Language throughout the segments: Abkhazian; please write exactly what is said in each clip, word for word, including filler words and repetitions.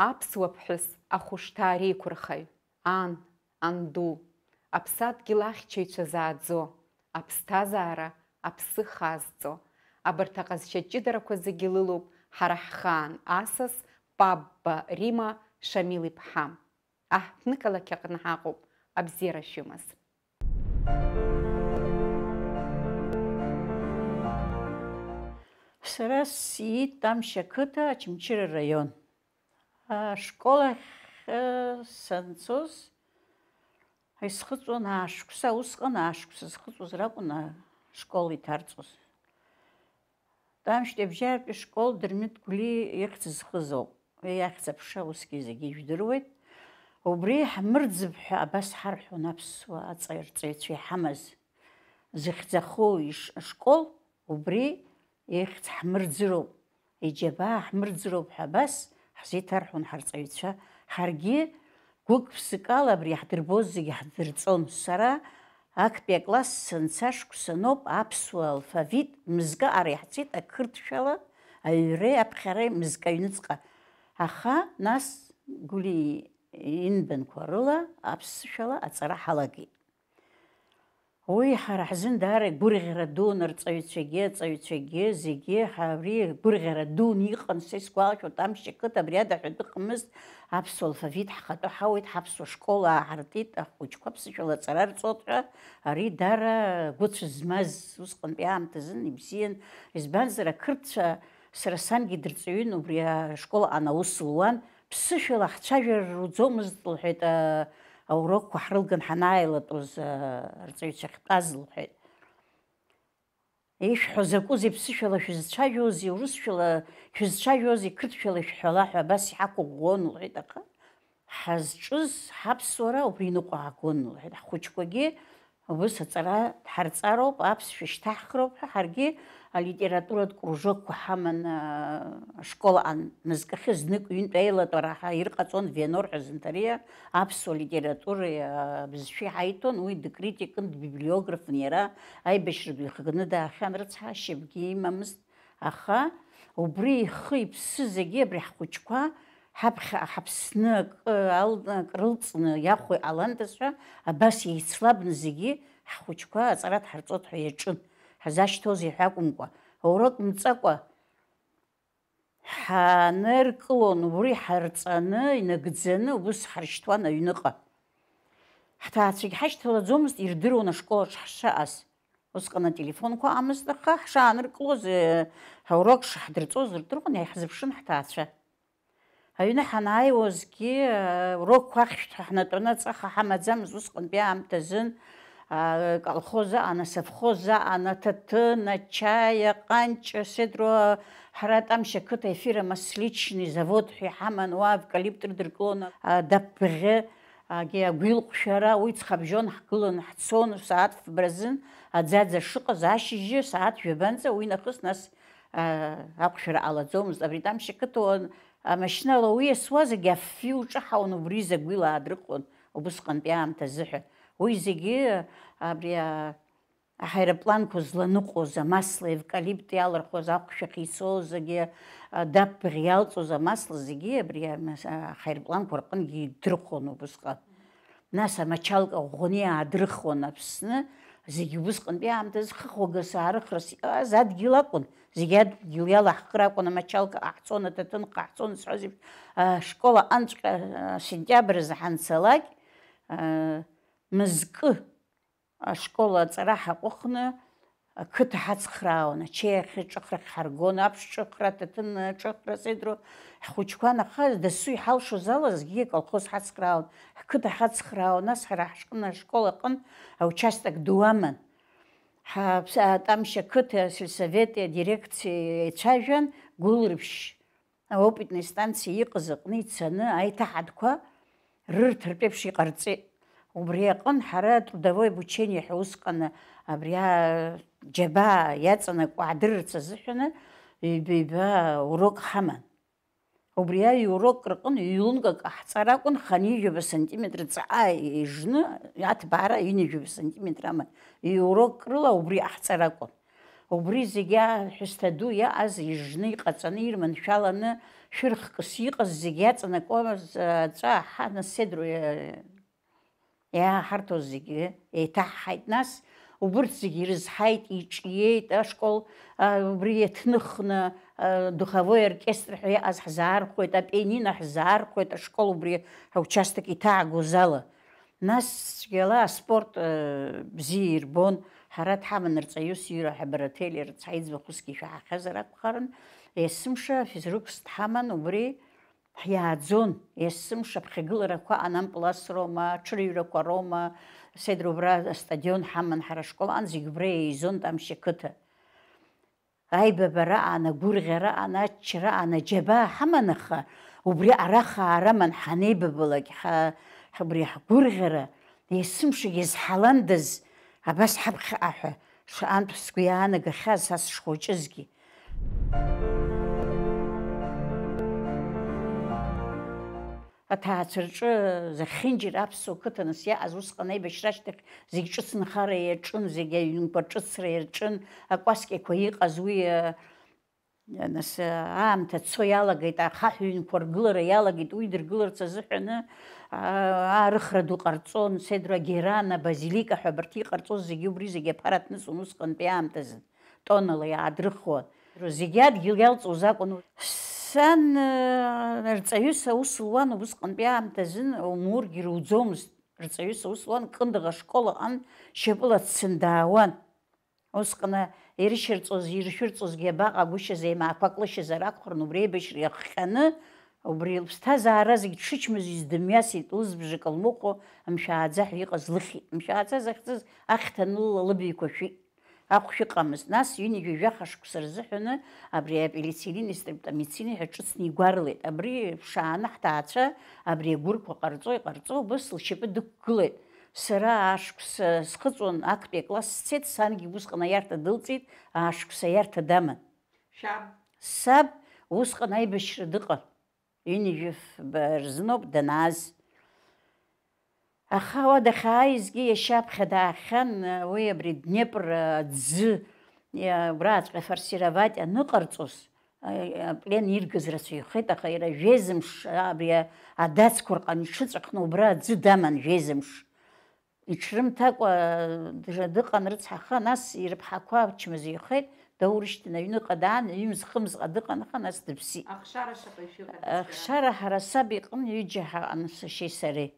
Аԥсуа ԥҳәыс ахәышҭаареиқәырхаҩ, ан, анду, аԥсадгьыл ахьчаҩцәа зааӡо, аԥсҭазаара аԥсы хазҵо, абарҭ аҟазшьа ҷыдарақәа зегьы лылоуп ҳара ҳхаан асас Пабба Рима Шамил-иԥҳа. Аҳҭнықалақь аҟны ҳаҟоуп, абзиара шәымаз. Сара сиит Тамшь ақыҭа, Очамчыра раион. Ашкол ахь, э, санцоз, исхыҵуан аашықәса, усҟан аашықәса зхыҵуаз ракәын ашкол иҭарҵоз. Тамшьтәи абжьаратәи школ Дырмит Гәлиа ихьӡ зхыз ауп. Уи иахьӡ-аԥша усгьы зегьы ижәдыруеит. Убри ҳмырӡып ҳәа абас ҳарҳәон аԥсуа аҵаирҵаҩцәа иҳамаз. Зыхьӡахо иш-, ашкол убри ихьӡ ҳмырӡыроуп, иџьабаа ҳмырӡыроуп ҳәа абас ҳзеиҭарҳәон ҳарҵаҩцәа. Ҳаргьы гәык-ԥсыкала абри иаҳдырбоз зегьы ҳдырҵон. Сара актәи акласс санца шықәсаноуп аԥсуа алфавит мызкы аҟара иаҳҵеит, ақырҭшәала аҩреи аԥхьареи мызкы аҩныҵҟа. Аха нас Гәлиа инбанқәа рыла аԥсышәала аҵара ҳалагеит. Уи ҳара ҳзын даара гәырӷьара дуун, арҵаҩцәагьы, аҵаҩцәагьы, зегьы, ҳа-, абри гәырӷьара дуун иҟан, са исгәалашәоит, Тамшь ақыҭа абри ада ҳәа дыҟамызт, аԥсуа алфавит ҳхатәы ҳауеит, ҳаԥсуа школ ааҳартит, ахәыҷқәа аԥсышәала аҵара рҵот ҳәа, ари даара гәыцә змаз, усҟантәи аамҭазын ибзиан, избанзар, ақырҭцәа, сара сангьы дырҵаҩын, убри ашкол аҟны аус луан, ԥсышәала ҳцәажәар руӡомызт, лҳәеит, а, аурокқәа ҳрылган ҳанааилатәоз, а, арҵаҩцәа ахьтәаз, лҳәеит. Ишәҳәо закәызеи, ԥсышәала шәызцәажәозеи, урысшәала шәызцәажәозеи, қырҭшәала шәҳәала ҳәа абас иҳақәыӷәӷәон, лҳәеит, аха ҳазҿыз ҳаԥсуара убри ныҟәаагон, лҳәеит, ҳхәыҷқәагьы убыс аҵара дҳарҵароуп, аԥсшәа шьҭаҳхроуп ҳәа, ҳаргьы алитературатә кружокқәа ҳаман, а, ашкол аан, мызкы ахьы знык-ҩынтә аилатәара ҳа ирҟаҵон Венор ҳәа Занҭариа аԥсуа литературеи, а, абызшәеи ҳаиҭон, уи дыкритикын, дбиблиографын иара, аибашьра ду ихганы даахьан, рыцҳашьа акгьы имамызт. Аха убри ихы-иԥсы зегьы абри ҳхәыҷқәа ҳаԥхьаҟа ҳаԥсны акы ал-, акрылҵны иахәо иҟаландаз ҳәа абас еицлабны зегьы ҳхәыҷқәа аҵара дҳарҵоит ҳәа иаҿын. Ҳзашьҭоузеи ҳәа акәымкәа, аурок мҵакәа ҳаныркылон, убри ҳарҵаны, инагӡаны убыс ҳаршьҭуан аҩныҟа. Ҳҭаацәагь ҳашьҭалаӡомызт, ирдыруан ашкол аҿы ҳшаҟаз. Усҟан ателефонқәа ыҟамызт, аха ҳшааныркылоз, э, аурок шаҳдырҵоз рдыруан, иааиҳзыԥшын ҳҭаацәа. Аҩны ҳанааиуазгьы, э, урокқәа ахьшәҭҳәа ҳнатәаны аҵаха ҳамаӡамызт усҟантәи аамҭазын, а, колхоз аҟан, асовхоз аҟан, аҭаҭын, ачаи, аҟанҷ, асеидроу, ҳара Тамшь ақыҭа ефиромасличный завод ҳәа иҳаман, уа евкалипт рыдыркылон, а, дап бӷьы, агьи агәилҟәшәара, уи ҵхабжьон ҳгылан ҳцон, сааҭ фба рзын аӡаӡа шыҟаз, ашьыжьы сааҭ жәабанӡа, уи нахыс нас, а, ақәшәара ҟалаӡомызт. Абри Тамшь ақыҭа уан-, амашьынала уи иасуазаргьы афҩы уҿаҳауан, убри изы агәила аадрыхуан убысҟантәи аамҭа азыҳәа. Уи зегьы абри, а, аҳаирпланқәа зланыҟәоз, амасла, евкалипт иалырхуаз, ахәшә ахьицоз зегьы, а, дап бӷьы иалҵуаз амасла зегьы абри амас-, а, аҳаирпланқәа рҟынгьы идырхуан убысҟан. Нас амачалка ӷәӷәаны иаадрыхуан Аԥсны, зегьы убысҟантәи аамҭазы хыхәагас аарыхрас иҟаз адгьыл акәын, зегьы адгьыл иалаҳхыр акәын, амачалка ҟаҳҵон, аҭаҭын ҟаҳҵон зҳәаз еиԥш, ашкол аҟынҵәҟьа, а, сентиабр азы ҳанцалак, а, мызкы ашкол аҵара ҳаҟәыхны ақыҭа ҳацхраауан, ачеи ахьы ҿыхрахь ҳаргон, аԥш ҿыхра, аҭаҭын ҿыхра, сеидроу ҳхәыҷқәан, аха дасу иҳалшоз ала зегьы аколхоз ҳацхраауан, ҳқыҭа ҳацхраауан, нас ҳара ҳшкын ашкол аҟын аучасток ду аман. Ҳа-, Тамшь ақыҭа асельсовет адирекциа еицәажәан, Гәылрыԥшь аопитный станциа иҟаз аҟны ицаны аиҭаҳатәқәа рырҭартә еиԥш иҟарҵеит. Убри аҟын ҳара трудовое обучение ҳәа усҟан абри аџьабаа иаҵанакуа ҳдырырц азыҳәаны ҩба-ҩба урок ҳаман. Убри аҩ урок рҟын ҩ-лункак ҟаҳҵар акәын, хынҩажәаба сантиметр ҵаҟа ижны, аҭбаара ҩынҩажәаба сантиметр аман. Ҩ-урок рыла убри ҟаҳҵар акәын. Убри зегьы аҳәысҭа ду иаҟаз ижны, иҟаҵаны, ирманшәаланы, шәырхкыс иҟаз зегьы иаҵанакуаз аҵәа аҳа, нас седруа иааҳарҭоз зегьы еиҭаҳҳаит. Нас убырҭ зегьы ирызҳаит, иҿиеит ашкол, а, убри иаҭныхны, а, духовой оркестр ҳәа иҟаз ҳзаархәеит, апианино ҳзаархәеит, ашкол убри ҳаучасток иҭаагоз ала. Нас цәгьала аспорт, э, бзиа ирбон, ҳара дҳаман рҵаҩыс Иура ҳабаратель рыцҳа иӡбахә усгьы ишәаҳахьазар акәхарын, есымша физрукс дҳаман, убри ҳиааӡон, есымша ԥхьагыларақәа аҟан, ампылас роума, аҽырҩрақәа роума, седр убра астадион ҳаман ҳара ашкол аҟан, зегь убра еизон Тамшьа қыҭа. Аибабара аан, агәырӷьара аан, аччара аан, аџьабаа ҳаман, аха убри ара хаара аман ҳанеибабалак, ҳа-, ҳа-, убри ҳгәырӷьара есымшагьы зҳаландаз, абас ҳаԥхьаҟа ҳәа, шаҟантә сгәы иаанагахьаз са сшхәыҷызгьы. Аҭаацәа рҿы зехьынџьара аԥсуа қыҭа нас иаҟаз усҟан аибашьра ашьҭахь зегь ҿыц нхара иаҿын, зегь аҩнқәа ҿыцра иаҿын, акәасқьақәа иҟаз уи, а, нас, а, аамҭа цо иалагеит, ахаҳә ҩнқәа ргылара иалагеит, уи дыргыларц азыҳәаны, а, аарыхра ду ҟарҵон, Седра Герана, Базилика ҳәа абарҭ иҟарҵоз зегьы убри зегьы аԥара ҭныҵуан усҟантәи аамҭазы, тоннала иаадрыхуан. Зегьы адгьыл иалҵуаз акәын. Сан, э, рҵаҩыс аус луан, убысҟантәи аамҭазын, умургьы руӡомызт. Рҵаҩыс аус луан, Кындыӷ ашкол аҟан шьапыла дсындаауан. Усҟан ирышьырҵоз, иршәырҵозгьы абаҟагәышьаз, еимаақәак лышьазар акәхарын, убри аибашьра иахҟьаны, убри лыԥсҭазаара зегь дшычмазаҩыз дымҩасит, лызбжак лмыхәо, мшәааӡа ҳәа иҟаз лыхьит. Мшәааӡа захьӡыз ахьҭа анылла лыбаҩқәа шәит. Ахә шәыҟамызт. Нас ҩынҩажәа жәаха шықәса рзыҳәаны абри апенициллини стрептомицини ҳәа ҿыцны игәарлеит. Абри ԥшааны ҳҭаацәа абри агәырқәа ҟарҵо, иҟарҵо, убыс лшьапы дықәгылеит. Сара ашықәса схыҵуан, актәи акласс сцеит, сангьы усҟан аиарҭа дылҵит, ашықәса аиарҭа даман. Шәаб? Саб усҟан аибашьра дыҟан. Ҩынҩажәифба рзыноуп данааз. Аха уа дахьааизгьы иашьа аԥхьа даахьан, уи абри Днепр аӡы, иа-, убраҵәҟьа форсировать аныҟарҵоз, а, аплен иргаз рацәаҩхеит, аха иара жәеизымш, абри а-, адацқәа рҟны иҽыҵәахны убра аӡы даман жәеизымш. Иҽрымҭакәа дыра-, дыҟан рыцҳа, аха нас ирыԥҳақәа ачмазаҩхеит, даурышьҭын, аҩныҟа даан, ҩымз-хымзҟа дыҟан, аха нас дыԥсит. Ахшара шаҟаҩ шәыҟадаз? Ахшара ҳара саб иҟны ҩыџьа ҳаҟан, сашьеи сареи.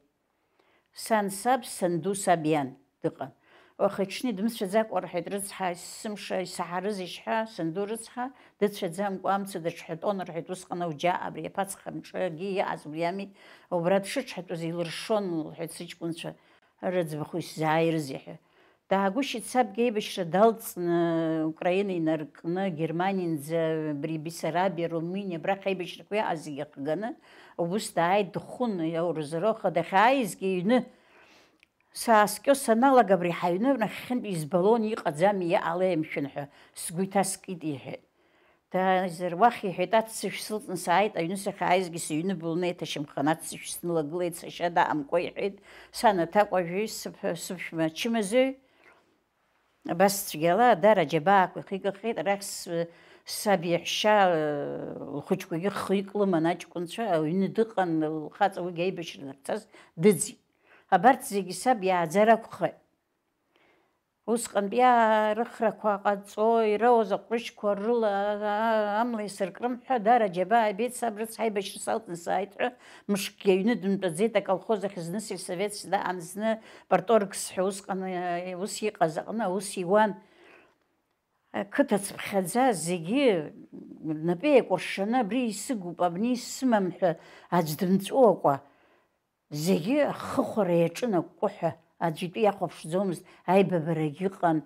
Сан саб, санду саб иан дыҟан. Уаха иҽны дымцәаӡакәа рҳәеит, рыцҳа, есымша исаҳарызеишь ҳәа, санду рыцҳа, дыцәаӡамкәа амца даҽҳәатәон рҳәеит, усҟан ауџьаҟ абри аԥацха мҿы агьи иааз убри ами, убра дшыҽҳәатәаз илыршон, лҳәеит сыҷкәынцәа. Рыӡбахә исзааирызеи ҳәа. Даагәышьеит сабгьы аибашьра далҵны, Украина инаркны, Германианӡа, абри Бессарабиа, Румыниа, абрахь аибашьрақәа иааз зегьы ахганы, убыс дааит, дхәын, иаурызароха, дахьааизгьы иҩны сааскьо саналага, абри ҳаҩны нахьхьынтә избалон, иҟаӡами, иҟалеи, мшәан ҳәа сгәы иҭаскит, иҳәеит. Дааизар уахь, иҳәеит, аццышә сылҵны сааит, аҩны сахьааизгьы сыҩны былны еиҭашьамхын, аццышә снылагылеит, сашьа даамко, иҳәеит, сан аҭакәажәи сыԥ-, сыԥшәма ачымазаҩ. Абас цәгьала дара аџьабаақәа ихигахеит, арахь с-, саб иаҳәшьа, э, лхәыҷқәагьы хҩык лыман аҷкәынцәа, аҩны дыҟан, лхаҵа уигьы аибашьра дахьцаз дыӡит. Абарҭ зегьы саб иааӡар акәхеит. Усҟантәи аарыхрақәа ҟаҵо, ироуз аҟәрышьқәа рыла, аа, амла исыркрым ҳәа, дара џьабаа ибеит, саб рыцҳа аибашьра салҵны сааит ҳәа, мышкгьы аҩны дымтәаӡеит, аколхоз ахь зны сельсовет сдаан, зны парторгс ҳәа усҟан, э, ус иҟаз аҟны аус иуан. Ақыҭа цыԥхьаӡа зегьы рнапы еикәыршаны, абри исыгуп, абни исымам ҳәа аӡә дымҵәуакәа, зегьы ахыхәара иаҿын акәкәыҳәа, аӡәитәы иахәаԥшӡомызт, аибабарагь ыҟан.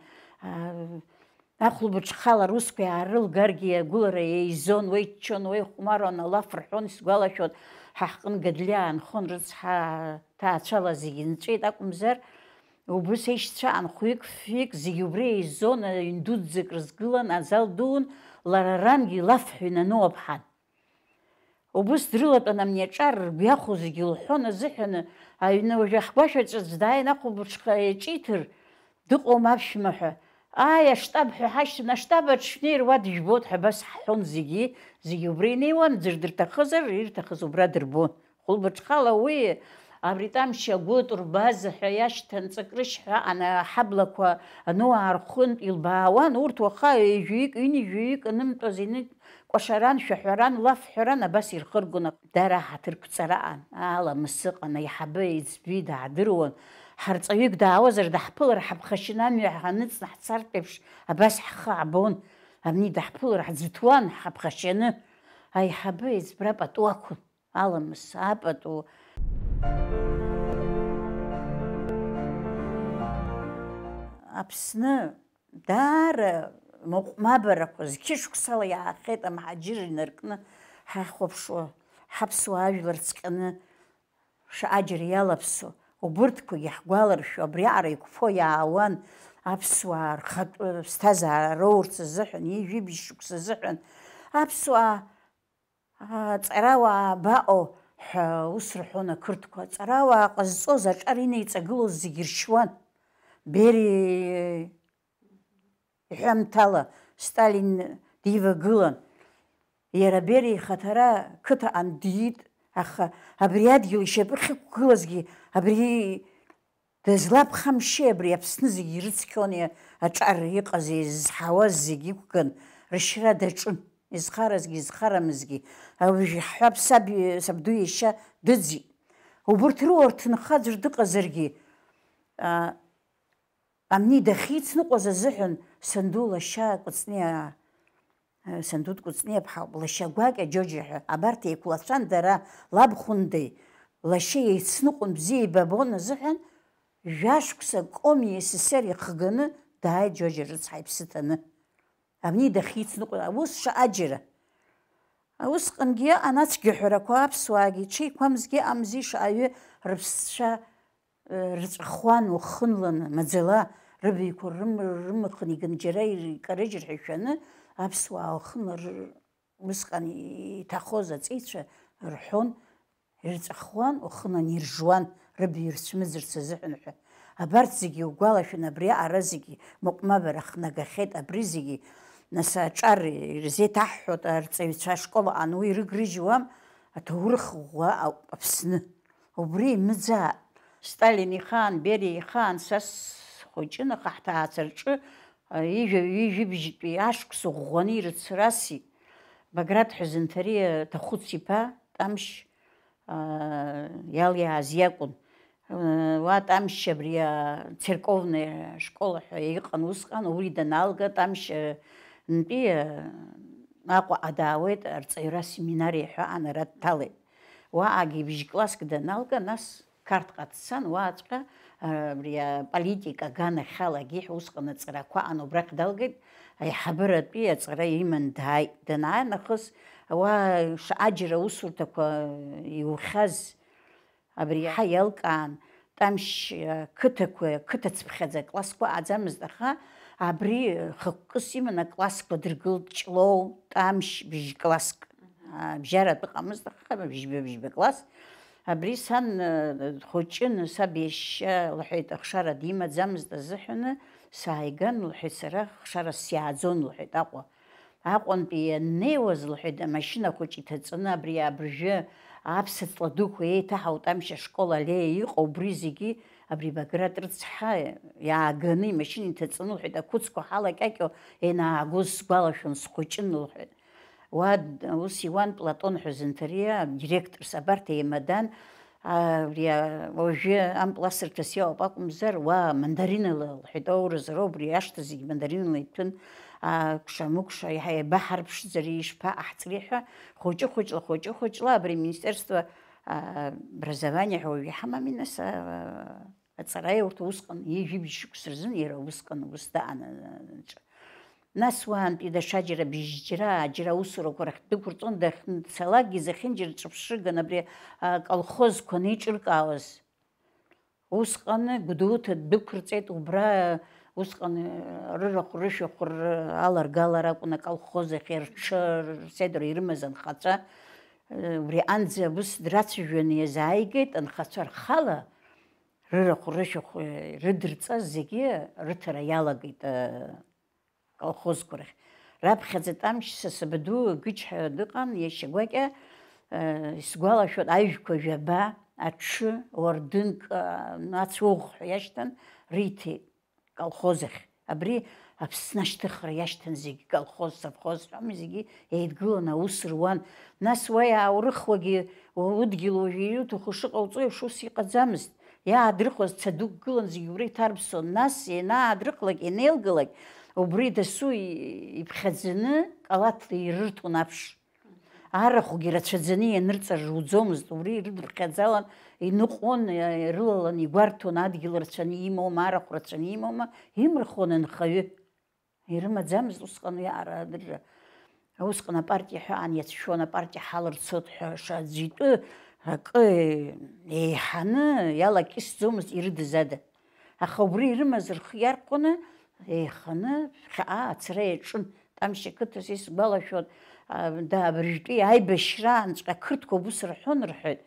Ахәылбыҽхала русқәа иаарылгаргьы агәылара еизон, уеиччон, уеихәмаруан, алаф рҳәон, исгәалашәоит, ҳа ҳҟны Гадлиа аанхон, рыцҳа, ҭаацәала зегьы нҵәеит акәымзар, убыс аишьцәа аан хәҩык-фҩык зегьы убри еизон, аҩн дуӡӡак рызгылан, азал дуун, лара рангьы илаф ҳәа инануаԥҳан. Убыс дрылатәан амни аҿар, ргәы иахәо зегьы лҳәон азыҳәаны, аҩны уажәы ҳгәашәаҿ аӡә дааин ахәылбыҽха иаҿиҭыр, дыҟоума аԥшәма ҳәа, Ааи, аштаб ҳәа ҳашьҭан, аштаб аҿы шәнеир, уа дыжәбоит ҳәа абас ҳҳәон зегьы, зегьы убра инеиуан, ӡәыр дырҭахызар, ирҭахыз убра дырбон. Хәылбыҽхала уи, абри Тамшь агәы турбаза ҳәа иашьҭан, ҵакрышь ҳәа ана-, аҳаблақәа ану аархәынтә илбаауан, урҭ уаха ҩажәаҩык, ҩынҩажәаҩык анымтәоз, иныкәашаран, шәаҳәаран, лафҳәаран, абас ирхыргон. Дара ҳаҭырқәҵараан, аламыс ыҟан, аиҳабы еиҵбы даадыруан, ҳарҵаҩык даауазар, даҳԥылар, ҳаԥхашьаны амҩа ҳаныҵны ҳцартә еиԥш, абас ҳхы ҳбон, абни даҳԥылар, ҳӡыҭуан ҳаԥхашьаны, аиҳабы еиҵбра пату ақәын. Аламыс, апату. Аԥсны даара мыҟәмабарақәа зқьышықәсала иаахеит, амҳаџьыр инаркны ҳахәаԥшуа, ҳаԥсуа ажәлар цҟьаны шаҟа џьара иалаԥсо, убырҭқәагьы ҳгәаларшәо, абриаҟара иқәԥо иаауан аԥсуаа рхатә ԥсҭазаара роурц азыҳәан, ҩажәи бжь шықәса азыҳәан аԥсуаа Аҵарауаа абаҟоу ҳәа ус рҳәон ақырҭқәа. Аҵарауаа ҟазҵоз аҿар инеиҵагылоз зегьы ршьуан. Бериа иҳәамҭала Сталин дивагылан. Иара Бериа ихаҭара қыҭаҟан диит, аха абри адгьыл ишьапы ахьықәгылазгьы абри Дызлабхамшьеи абри Аԥсны зегьы ирыцқьони аҿар иҟази зҳауаз зегьы иқәган рышьра даҿын, изхаразгьы изхарамызгьы, уажә иаҳҳәап, саб, сабду иашьа дыӡит. Убырҭ рыуа рҭынха аӡәыр дыҟазаргьы, а, амни дахьицныҟәаз азыҳәан санду лашьа Кәыҵниа Санду Кәыҵниаԥҳа ауп, лашьа гәакьа Џьоџьа ҳәа, абарҭ еиқәлацәан дара, лабхәындеи лашьеи еицныҟәон, бзиа еибабон азыҳәан, жәашықәса Коми СССР ихганы дааит Џьоџьа рыцҳа иԥсы ҭаны. Абни дахьицныҟәо, ус шаҟа џьара. Усҟангьы иҟан ацәгьаҳәарақәа, аԥсуаагьы ҽеиқәамзгьы ыҟамзи, шаҟаҩы рыԥсцәа рҵәахуан уахынланы, маӡала рыбаҩқәа рым-, рымахын иганы џьара икарыжьыр ҳәа ишәаны, аԥсуаа уахынла р-, усҟан иҭахоз аҵеицәа рҳәон, ирҵәахуан, уахынлан иржуан, рыбаҩ рцәмыӡырц азыҳәан ҳәа. Абарҭ зегьы угәалашәон, абри аҟара зегьы мыҟәмабара хнагахьеит, абри зегьы, нас, аҿар ирзеиҭаҳҳәоит, арҵаҩцәа ашкол аҟан уи ирыгрыжьуам, аҭоурых ӷәӷәа ауп Аԥсны. Убри имыӡааит. Сталин ихаан, Бериа ихаан са схәыҷын, аха ҳҭаацәа рҿы, а, ижәа-, ҩажәи бжьтәи ашықәс ӷәӷәаны ирыцрасит. Баграт Ҳәазынҭариа Ҭахәыц-иԥа Тамшь, а, иалиааз иакәын. Уа Тамшь абри, а, церковная школа ҳәа иҟан усҟан, убри даналга, Тамшь, а, нтәи, а, Аҟәаҟа даауеит, арҵаҩра семинариа ҳәа анара дҭалеит. Уаҟагьы бжь-класск даналга, нас Қарҭҟа дцан, уаҵәҟьа, а, абри аполитика аганахьалагьы ҳәа усҟан аҵарақәа аан, убрахь далгеит, аиҳабыратәи аҵара иман дааит. Данааи нахыс, уа шаҟа џьара аусурҭақәа иухьаз, абри иаҳа иалкаан, Тамшь, а, қыҭақәа, қыҭацыԥхьаӡа аклассқәа аӡамызт, аха абри хықәкыс иман аклассқәа дыргылт, Ҷлоу, Тамшь, бжь-класск. А, бжьаратә ыҟамызт, аха бжьба-бжьба класс. Абри сан, э, дхәыҷын, саб иашьа, лҳәеит, ахшара димаӡамызт азыҳәаны, сааиган, лҳәеит, сара ахшара сиааӡон, лҳәеит, Аҟәа. Аҟәантәи ианнеиуаз, лҳәеит, амашьына хәыҷ иҭаҵаны, абри абыржәы аԥсаҵла дуқәа еиҭаҳауеит, Тамшь ашкол аллеиа иҟоу, убри зегьы абри Баграт рыцҳа иааганы имашьына иҭаҵаны, лҳәеит, ақәыцқәа ҳалакьакьо ианаагоз сгәалашәон, схәыҷын, лҳәеит. Уа д-, ус иуан Платон Ҳәазынҭариа, директорс, абарҭ еимадан, а, абри, а, уажәы ампыл асырҭас иоуп акәымзар, уа мандаринала, лҳәеит, ауразоуроу, убри ашҭа зегь мандаринала иҭәын, а, кәша-мыкәша, иаҳа еибаҳарԥшӡари, ишԥаҟаҳҵари ҳәа, хәыҷы-хәыҷла, хәыҷы-хәыҷла абри аминистерство, а, образование ҳәа уажә иҳамами, нас, а, Аҵараиурҭа усҟан ҩажәи бжь шықәса рзын иара усҟан ус даан, аҿы. Нас уаантәи даҽаџьара бжьџьара, ааџьара аусурақәа рахь ддәықәырҵон, дахьцалакгьы зехьынџьара ҿыԥшыган абри аколхозқәа анеиҿыркаауаз. Усҟан Гәдоуҭа ддәықәырҵеит, убра усҟан рырахә, рышәахә, раларгалар акәын аколхоз ахь, рҽы, рседр ирымаз анхацәа. Убри анӡа ус драцәажәаны иазааигеит анхацәа рхала. рырахә, рышәахә, э, рыдырҵаз зегьы рыҭара иалагеит, э, аколхозқәа рахь. Раԥхьаӡа Тамшь са сабду Гыч ҳәа дыҟан, иашьа гәакьа, э, исгәалашәоит, аҩжәқәа жәаба, аҽы, уардынк, э, ацәыӷ ҳәа иашьҭан, риҭеит. Колхоз ахь. Абри Аԥсны ашьҭыхра иашьҭан зегьы, колхоз, совхоз ҳәа зегьы еидгыланы аус руан. Нас уа иааурыхуагьы, удгьыл уажәы иуҭаху шыҟауҵо еиԥш ус иҟаӡамызт. Иаадрыхуаз ца дук гылан, зегьы убра иҭарԥсон. Нас ианаадрыхлак, ианеилгалак, убри дасу и-, иԥхьаӡаны калаҭла ирырҭон аԥш. Арахәгьы рацәаӡаны ианырҵар руӡомызт, убри ирыдыԥхьаӡалан иныҟәон, ирылалан игәарҭон, адгьыл рацәаны имоума, арахә рацәаны имоума, имырхуан анхаҩы. Ирымаӡамызт усҟан уи арадырра. Усҟан апартиа ҳәа ан иацәшәон, апартиа ҳалырцот ҳәа аӡәы итәы акы еиҳаны иалакьысӡомызт ирыдыз ада. Аха убри ирымаз рхы иархәаны, еиханы, ԥхьаҟа ацара иаҿын. Тамшь ақыҭа, са исгәалашәон, а, да, абыржәтәи аибашьраанҵәҟьа ақырҭқәа убыс рҳәон рҳәоит.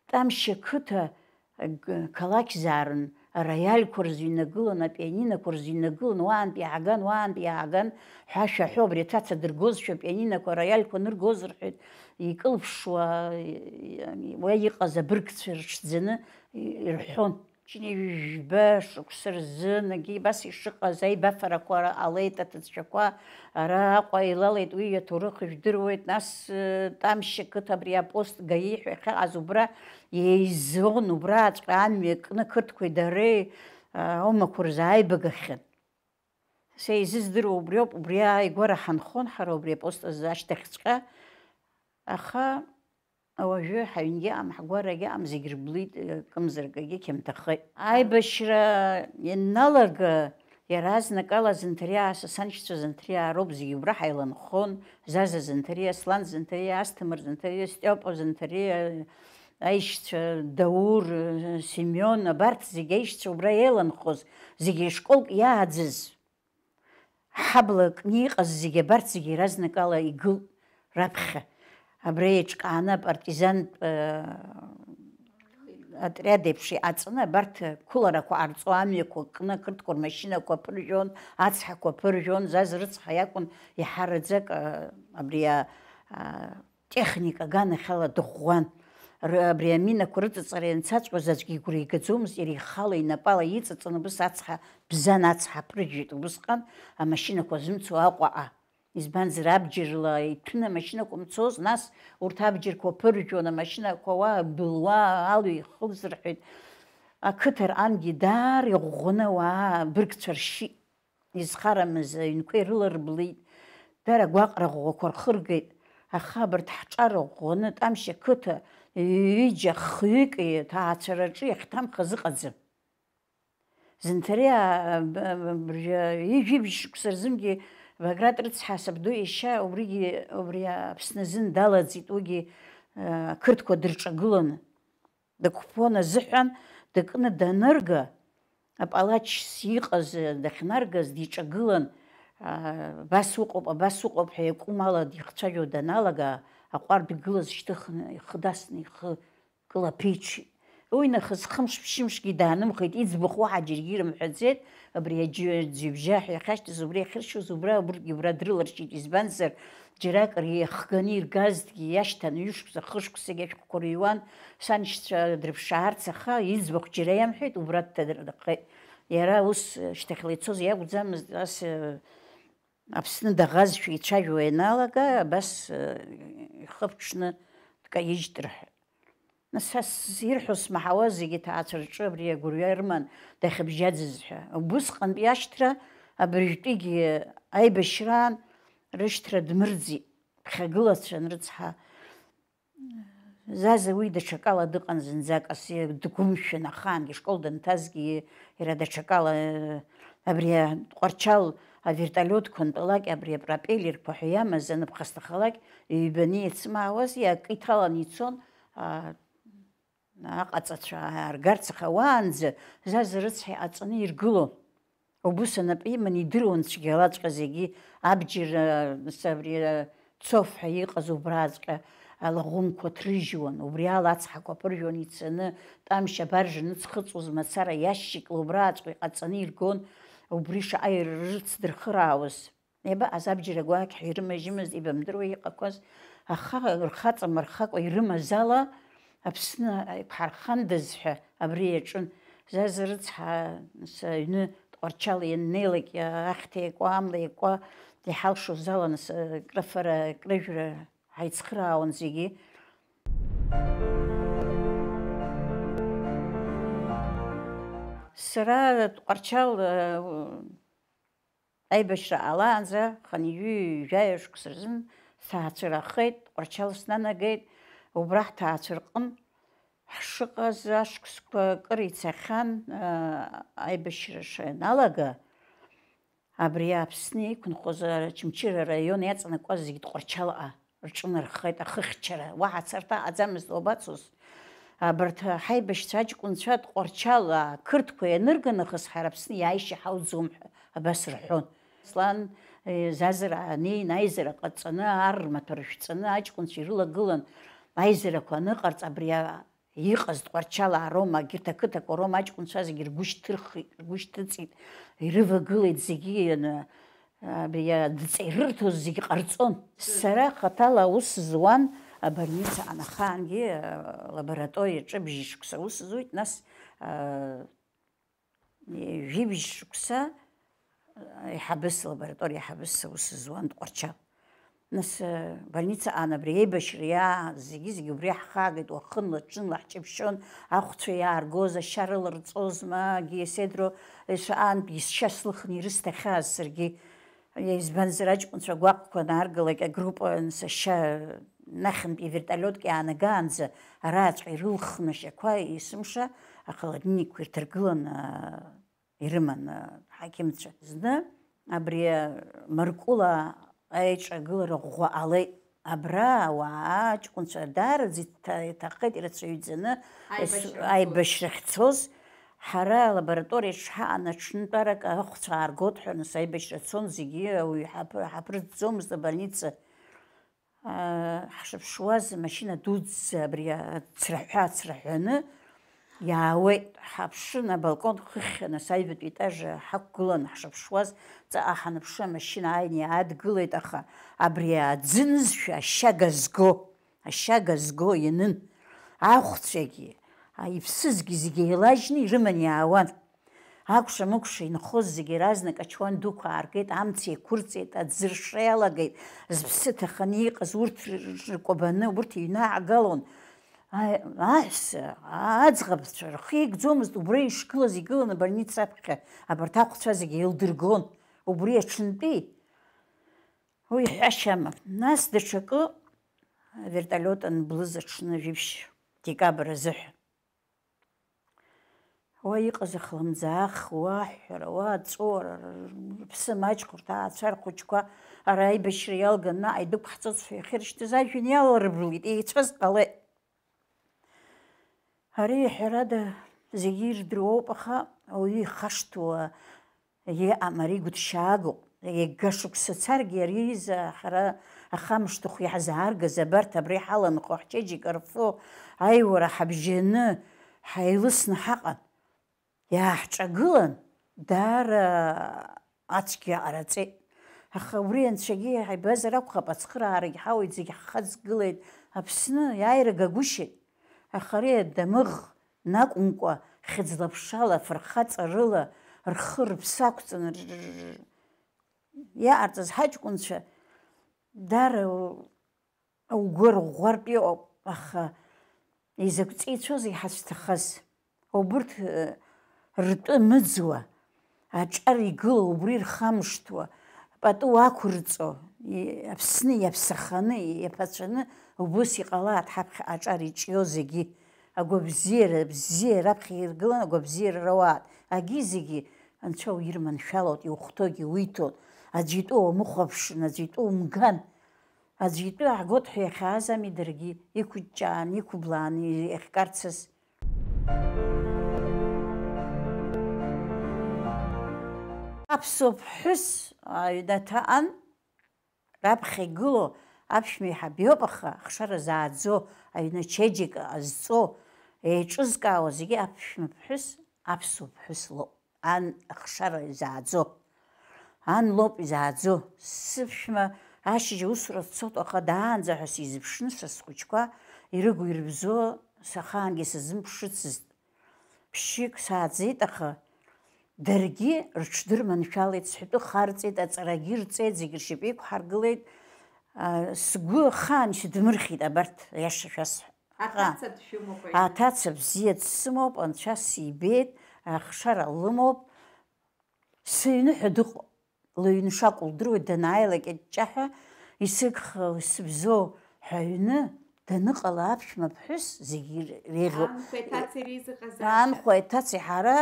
Тамшь ақыҭа, г-, қалақьзаарын, ароиальқәа рзы инагылан, апианинақәа рзы инагылан, уаантә иааган, уаантә иааган ҳәа шәаҳәо, абри аҭаца дыргозшәа, апианинақәа, ароиальқәа ныргоз рҳәоит, икылԥшуа, уа иҟаз абыргцәа рҽӡаны ирҳәон. Ҩажәи жәба шықәса рзы, егьи абас ишыҟаз аибафарақәа ара ҟалеит, аҭыӡшәақәа ара Аҟәа еилалеит, уи аҭоурых жәдыруеит, нас, э, Тамшь ақыҭа абри апост гаи ҳәа иахьыҟаз убра еизон, убраҵәҟьа амҩа кны қырҭқәеи дареи, э, аумақәа рзы ааибагахьан. Са изыздыруа убриоуп, убри ааигәара ҳанхон ҳара убри апост азы ашьҭахьҵәҟьа, аха Уажәы ҳаҩнгьы аҟам, ҳгәарагьы аҟам, зегь рблит, акымзарак агьықьымҭахеит. Аибашьра ианналага, иаразнакала Зынҭариаа, са саншьцәа Зынҭариаа роуп, зегь убра ҳаиланхон, Заза Зынҭариа, Аслан Зынҭариа, Асҭамыр Зынҭариа, Стиопа Зынҭариа, аишьцәа Даур, Семион, абарҭ зегь аишьцәа убра еиланхоз, зегь школк иааӡаз. Ҳабла кны иҟаз зегьы, абарҭ зегьы иаразнакала игылт раԥхьа. Абра еиҿкааны апартизантә, э, отряд еиԥш иҟаҵаны, абарҭ қәыларақәа ҟарҵо, амҩақәа кны, ақырҭқәа рмашьынақәа ԥыржәон, ацҳақәа ԥыржәон, Заз рыцҳа иакәын иаҳараӡак, э, абри а, а, техника аганахьала дыӷәӷәан. Р-, абри аминақәа рыҵыҵра ианцаҵәҟьоз аӡәгьы игәра игаӡомызт, иара ихала инапала иҵыҵын, убыс ацҳа, Бзан ацҳа ԥыржәеит, убысҟан амашьынақәа зымцо Аҟәаҟа. Избанзар, абџьарла иҭәын амашьынақәа мцоз, нас урҭ абџьарқәа ԥыржәон, амашьынақәа уа былуа алҩа ихылзырҳәеит. Ақыҭа рҟангьы даара иӷәӷәаны ауаа быргцәа ршьит. Изхарамыз аҩнқәа ирыларблит, дара гәаҟра ӷәӷәақәа рхыргеит, аха абарҭ ҳҿар ӷәӷәаны Тамшь ақыҭа ҩыџьа хҩык ҭаацәараҿы иахьҭамхаз ыҟаӡам. Зынҭариа, а, б-, б-, быржәы, ҩажәи бжь шықәса рзынгьы Баграт рыцҳа сабду иашьа убригьы, убри Аԥсны азын далаӡит, уигьы, а, ақырҭқәа дырҿагыланы. Дықәԥон азыҳәан, дыкны данырга, апалачс иҟаз, а, дахьнаргаз диҿагылан, а, абас уҟоуп, абас уҟоуп ҳәа иакәым ала дихцәажәо даналага, аҟәардә игылаз шьҭыхны, ихы дасны, ихы кылаԥеиҽит. Уи нахыс хымш-ԥшьымшгьы даанымхеит, иӡбахә уаҳа џьаргьы ирымҳәаӡеит, абри аӡәы-, аӡәыбжьаҳәа иахьашьҭаз, убри иахьыршьуаз убра, убригьы убра дрыларшьит, избанзар, џьаракыр иахганы иргазҭгьы иашьҭан, ҩышықәса, хышықәсагьы ашәҟәқәа рыҩуан, саншьцәа дрыԥшаарц, аха иӡбахә џьара иамҳәеит, убра дҭадырхеит. Иара ус шьҭахьла ицоз иакәӡамызт, ас, э, Аԥсны даӷазшәа ицәажәо ианалага, абас, э, ихы ԥҽны дкаижьт рҳәеит. Нас са сзирҳәо смаҳауаз зегьы ҭаацәа рҿы абри агәырҩа рыман дахьыбжьаӡыз ҳәа. Убысҟантәи ашьҭра абыржәтәигьы аибашьраан рышьҭра дмырӡит, ԥхьагылацәан рыцҳа. Заза уи даҽакала дыҟан зынӡак, асы дгәымшәан, ахаангьы школ данҭазгьы иара даҽакала, абри Тҟәарчал авертолиотқәа нтәалак, абри апропеллерқәа ҳәа иамаз аныԥхасҭахалак, ҩбаны иацымаауаз, акы иҭаланы ицон, а, аҟаҵацәа ааргарц, аха уаанӡа Заза рыцҳа иҟаҵаны иргылон. Убыс анапы иман идыруан цәгьалаҵәҟьа зегьы, абџьар, а, нас абри, а, Цоф ҳәа иҟаз убраҵәҟьа, алаӷәымқәа ҭрыжьуан, убри ала ацҳақәа ԥыржәон ицаны, Тамшь абаржа ныҵхыҵуаз мацара иашьыкьла убрааҵәҟьа иҟаҵаны иргон, убри шаҟа ирыцдырхыраауаз. Иабаҟаз абџьар агәакьҳәа ирымажьымызт, ибамдыруа иҟақәаз, аха рхаҵа мырхакәа ирымаз ала, Аԥсны иқәҳархандаз ҳәа абри иаҿын. Заза рыцҳа, нас, аҩны Тҟәарчал ианнеилак, ахьҭа иакуа, амла иакуа, иҳалшоз ала, нас, крыфара, крыжәра ҳаицхыраауан зегьы. Сара Тҟәарчал, аибашьра ҟалаанӡа хынҩажәи жәаҩа шықәса рзын сҭаацәарахеит, Тҟәарчал снанагеит, убра ҳҭаацәа рҟын ҳшыҟаз ашықәсқәа кыр ицахьан, аа, аибашьра шаналага, абри Аԥсны иқәынхоз Очамчыра араион иаҵанакуаз зегьы Тҟәарчалҟа рҿынархеит, ахыхьчара, уаҳа царҭа аҟаӡамызт, уабацоз? Абарҭ ҳаибашьцәа аҷкәынцәа Тҟәарчал ақырҭқәа ианырга нахыс ҳара Аԥсны иааишьа ҳауӡом ҳәа абас рҳәон. Аслан, э, Зазраа неин аизара ҟаҵаны, ар рмаҭәа рышәҵаны аҷкәынцәа ирылагылан, аизарақәа аныҟарҵ, абри а-, иҟаз Тҟәарчалаа роума, егьырҭ ақыҭақәа роума аҷкәынцәа зегьы ргәы шьҭырхит, ргәы шьҭыҵит, ирывагылеит зегьы, ианы, абри адҵа ирырҭоз зегьы ҟарҵон. Сара хаҭала аус зуан абольница анахаангьы, а, лабораториаҿы бжьышықәса аус зуит, нас, а, Ҩажәи бжьшықәса аиҳабыс, лабораториа аиҳабыс аус зуан Тҟәарчал. Нас, э, больницаҟны абри аибашьра иаа-, зегьы-зегьы убри ҳхаагеит, уахынла-ҽынла ҳҷаԥшьон, ахәцәа иааргоз, ашьа рыларҵозма, Гиа Седро, ешьа аантәгьы сшьа слыхны ирысҭахьаз саргьы. Избанзар, аҷкәынцәа гәаҟқәа анааргалак, агруппа, нас, ашьа нахьынтәи авертолиотк иаанагаанӡа арааҵәҟьа ирылхны ашьақәа есымша ахолодильникқәа ирҭаргыланы, а, ирыман, а, аҳақьымцәа. Зны абри, а, Маркула аиҿагылара ӷәӷәа ҟалеит. Абра ауаа, аҷкәынцәа даараӡа иҭа-, иҭаххеит ирацәаҩӡаны, аибашьра ес-, ахьцоз. Аибашьра ахьцоз. Ҳара алабораториаҿ ҳаҟан, аҽнынтәарак ахәцәа ааргоит ҳәа, нас, аибашьра цон зегьы, ауаҩы ҳаԥы-, ҳаԥырҵӡомызт абольница. Аа, ҳшыԥшуаз, амашьына дуӡӡа абри ацраҳәа ацраҳәаны иаауеит. Ҳаԥшын, абалкон хыхьхьа, нас аҩбатәи етаж ҳақәгылан ҳшыԥшуаз, ҵаҟа ҳаныԥшы, амашьына ааины иаадгылеит, аха абри аӡы нызшәа ашьа газго, ашьа газго ианын. Ахәцәагьы, а, иԥсызгьы зегьы еилажьны ирыманы иаауан. Акәша-мыкәша инхоз зегьы иаразнак ачуан дуқәа ааргеит, амца еиқәырҵеит, аӡыршра иалагеит, зыԥсы ҭаханы иҟаз урҭ р-, р-, ркәабаны, урҭ иҩнаагалон. А-, аҳәса, аӡӷабцәа рхы иагӡомызт, убра ишгылаз игылан абольница аԥхьа, абарҭ ахәцәа зегьы еилдыргон, убри аҽынтәи. Уи ҳәашьа амам. Нас даҽакы, авертолиот анблыз аҽны жәибжь декабр азыҳәа. Уа иҟаз ахлымӡаах, уа аҳәҳәара, уа аҵәыуара, рыԥсы маҷхо, рҭаацәа рхәыҷқәа ара аибашьра иалган наҟ идәықәҳҵоз ҳәа иахьыршьҭыз ажәҩан иаларблит, еицәаз ҟалеит. Ари, ҳәарада, зегьы ирдыруоуп, аха ауаҩы ихашҭуа иҟам, ари гәыҭшьаагоуп. Егьа шықәса царгьы ари изы ҳара ахамышҭыхә иаҳзааргаз абарҭ абра иҳаланхо ҳчеиџьыка рфо аиуара ҳабжьаны ҳаилысны ҳаҟан. Иааҳҿагылан, даара ацәгьа ҟараҵеит. Аха убри анцәагьы иаҳаибазар акәхап, ацхыраарагь ҳауеит, зегь ҳхаҵгылеит. Аԥсны иааира гагәышьеит. Аха ари адамыӷ накәымкәа, хьыӡла-ԥшала, фырхаҵарыла рхы-рыԥсы ақәҵаны р-, р-, р-, иаҟарҵаз ҳаҷкәынцәа даара угәы рӷәӷәартә иҟоуп, аха изакә ҵеицәоузеи ҳазҭахаз? Убырҭ, э, ртәы мыӡуа, аҿар игылоу убри рхамышҭуа, пату ақәырҵо, и-, Аԥсны иаԥсаханы, иаԥацәаны убыс иҟалааит ҳаԥхьаҟа аҿар иҿио зегьы. Агәабзиара, бзиа раԥхьа иргылан, агәабзиара рауааит. Агьи зегьы Анцәа уирманшәалоит, иухәҭоугьы уиҭоит, аӡәы итәы уамыхәаԥшын, аӡәы итәы умган. Аӡәы итәы ааҳгоит ҳәа иахьааз ами даргьы, иқәыҷҷаан, иқәыблаан иахькарцаз. Аԥсуа ԥҳәыс аҩнаҭа аҟан раԥхьа игылоу аԥшәма еиҳаб иоуп, аха ахшара зааӡо, аҩны ачеиџьыка ҟазҵо, еиҿызкаауа зегьы аԥшәма ԥҳәыс, аԥсуа ԥҳәыс лоуп. Ан ахшара изааӡо. Ан лоуп изааӡо. Сыԥшәма ашьыжь аусура дцоит, аха даанӡа ҳәа сизыԥшны са схәыҷқәа ирыгу ирыбзо сахаангьы сазымԥшыцызт. Ԥшьҩык сааӡеит, аха даргьы рыҽдырманшәалеит, сҳәатәы харҵеит, аҵарагьы рҵеит, зегь ршьапы иқәҳаргылеит. А, сгәы ахаан исыдмырхит абарҭ, аиаша шәасҳәап. Аҭаца дшәымоуп, аҩны. Аҭаца бзиа дсымоуп, анцәа сибеит, ахшара лымоуп. Сыҩны ҳәа дыҟоуп. Лыҩны шакәу лдыруеит, данааилак аҷҷаҳәа, исыгхауа сыбзоу ҳәа аҩны даныҟала аԥшәма ԥҳәыс зегьы реиӷьуп. Анхәеи аҭацеи реизыҟазаашьа. Анхәеи аҭацеи ҳара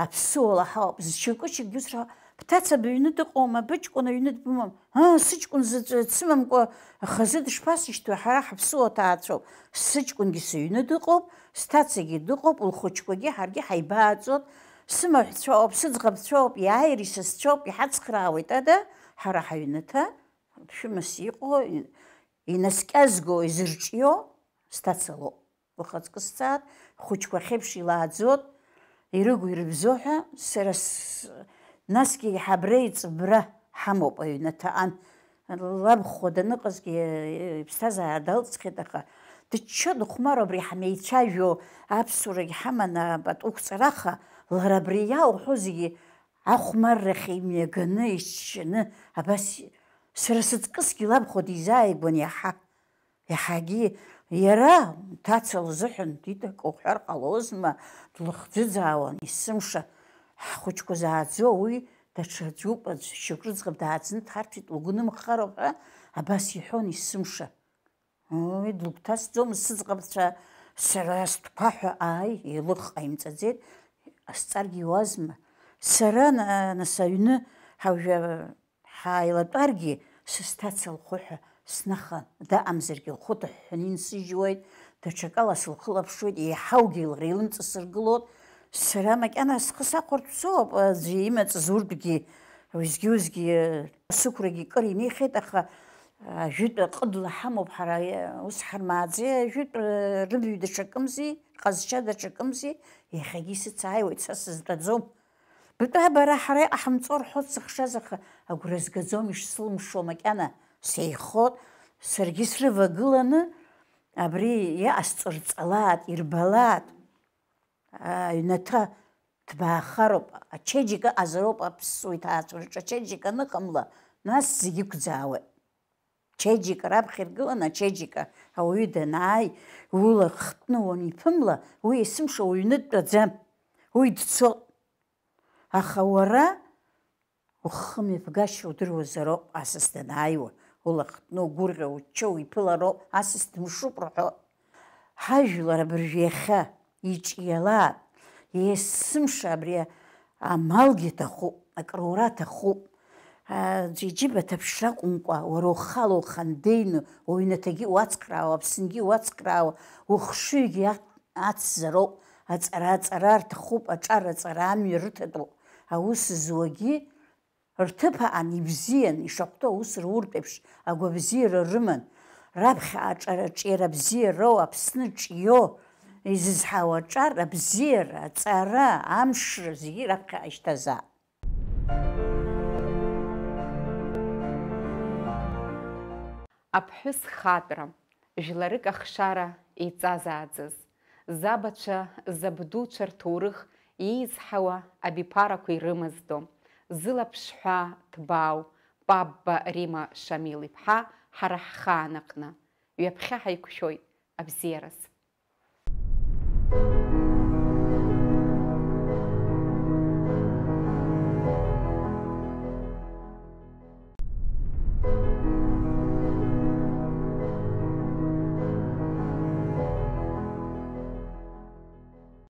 аԥсуала ҳауп. Зшьакы-шьакгьы усра, бҭаца быҩны дыҟоума, быҷкәын аҩны дбымам? Аа, сыҷкәын заҵәы дсымамкәа хазы дышԥасышьҭуеи, ҳара ҳаԥсуа ҭаацәоуп. Сыҷкәынгьы сыҩны дыҟоуп, сҭацагьы дыҟоуп, лхәыҷқәагьы ҳаргьы ҳаибааӡоит. Сымаҳәцәоуп, сыӡӷабцәоуп, иааир исасцәоуп, иҳацхраауеит ада, ҳара ҳаҩнаҭа, ԥшәымас иҟоу, инаскьазго, изырҿио, сҭаца лоуп. Ухаҵкы сцаат, хәыҷқәа ахьеиԥш илааӡоит, ирыгу ирыбзо ҳәа, сара с-, насгьы иаҳа абра иҵбра ҳамоуп аҩнаҭа ан. Лабхәа даныҟазгьы, иԥсҭазаара далҵхьеит, аха дыччо дыхәмаруа абри ҳамеицәажәо аԥсуарагь ҳаманы апату қәҵараха, лара абри иаауҳәо зегьы ахәмаррахь имҩаганы, иччаны, абас сара сыҵкысгьы лабхәа дизааигәан иаҳа. Иаҳагьы иара ҭаца лзыҳәан дидакы уҳәар ҟалозма, длыхӡыӡаауан есымша. Ҳхәыҷқәа зааӡо уи даҽа аӡәуп, аӡә шьоук рыӡӷаб дааӡны дҳарҭеит, лгәы нымхароуп ҳәа абас иҳәон есымша. Уи длыгәҭасӡомызт сыӡӷабцәа, сара стәқәа ҳәа, ааи, илых ҟаимҵаӡеит, ҟасҵаргьы иуазма. Сара на-, нас аҩны ҳажәа-, ҳааилатәаргьы, сысҭаца лхәы ҳәа снахан, даҟамзаргьы лхәы ҭыҳәҳәаны инсыжьуеит, даҽакала сылхылаԥшуеит, еиҳаугьы лара илымҵасыргылоит. Сара макьана схы сахәартә соуп, аӡәы имаҵ зуртәгьы, уеизгьы-уеизгьы сықәрагьы кыр инихьеит, аха ажәытә ҟыдла ҳамоуп ҳара, ус ҳармааӡеи, ажәытә рыбаҩ даҽакымзи, рҟазшьа даҽакымзи, иахьагьы исыцааиуеит, са сызтәаӡом. Бтәа бара ҳара иҟаҳамҵо рҳәоит сыхшаз, аха агәра згаӡом ишсылымшо макьана, сеихот, саргьы срывагыланы абри иҟасҵо рҵалаат, ирбалаат. Аҩнаҭа ҭбаахароуп, ачеиџьыка ыҟазароуп аԥсуа иҭаацәа рҿы ачеиџьыка аныҟамла, нас зегьы ықәӡаауеит. Чеиџьыка раԥхьа иргыланы ачеиџьыка ауаҩы данааи, ула хтны уаниԥымла, уи есымша уҩны дтәаӡам, уи дцоит. Аха уара ухы мҩаԥгашьа удыруазароуп асас данааиуа, ула хтны угәырӷьо, уччо уиԥылароуп, асас дымшуп рҳәо. Ҳажәлар абыржә иахьа иҿиалаат, есымша абри амалгьы аҭахуп, акрура аҭахуп. Аӡә иџьыба ҭаԥшра акәымкәа, уара ухала ухандеины, уҩнаҭагьы уацхраауа, Аԥсынгьы уацхраауа, ухшыҩгьы ацзароуп, аҵара аҵара рҭахуп, аҿар аҵара амҩа рыҭатәуп, аус зуагьы рҭыԥ аан ибзиан, ишахәҭоу аус руртә еиԥш агәабзиара рыман, раԥхьа аҿар аҿиара бзиароу, Аԥсны ҿио, изызҳауа аҿар, абзиара, аҵара, амшра зегьы раԥхьа ишьҭазаап. Аԥҳәыс хатәра, жәларык ахшара еиҵазааӡаз, забацәа, забдуцәа рҭоурых еизҳауа абиԥарақәа ирымаздо, зылаԥш ҳәаа ҭбаау Папба Рима Шамил-иԥҳа ҳара ҳхаан аҟны, ҩаԥхьа ҳаиқәшәоит абзиараз.